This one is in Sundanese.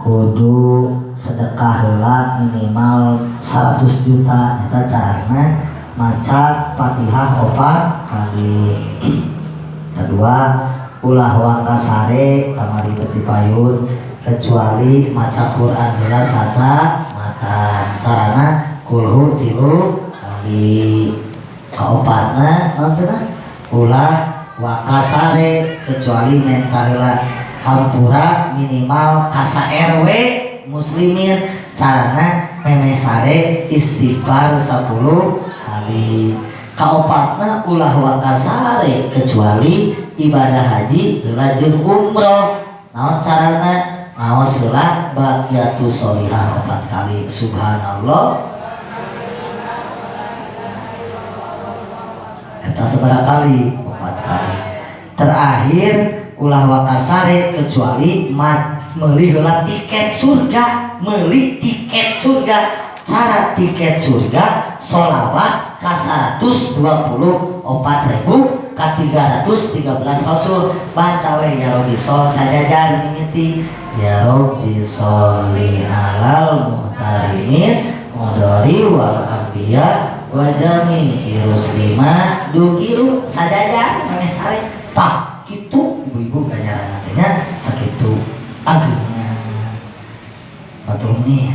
Kudu sedekah heula minimal 100 juta. Eta carana maca Fatihah 4 kali. Kedua, ulah waka sare kamari teh dipayun kecuali maca Quran heula satamatan. Carana kulhu 3 kali. Kaopatna naon cenah? Ulah waka sare kecuali menta heula hampura minimal kasa RW muslimin. Carana memeh sare istighfar 10 kali. Kaopatna ulah waka sare kecuali ibadah haji heula jeung umroh. Naon carana? Ngaos heula baqiyatus sholihah 4 kali. Subhanallah. Eta sabaraha kali? 4 kali. Terakhir, ulah wakasare kecuali meuli heula tiket surga, meuli tiket surga. Cara tiket surga sholawat ka 124.000 ka 313 rasul. Baca we ya Rabbi sol sajajar mimiti ya Rabbi sholli alal muhtarimin mudori wal anbiya wa jami'i ruslima dukiru sajajar memeh sare. Tah kitu ibu-ibu ganjaran teh nya sakitu agengna. Batul nih.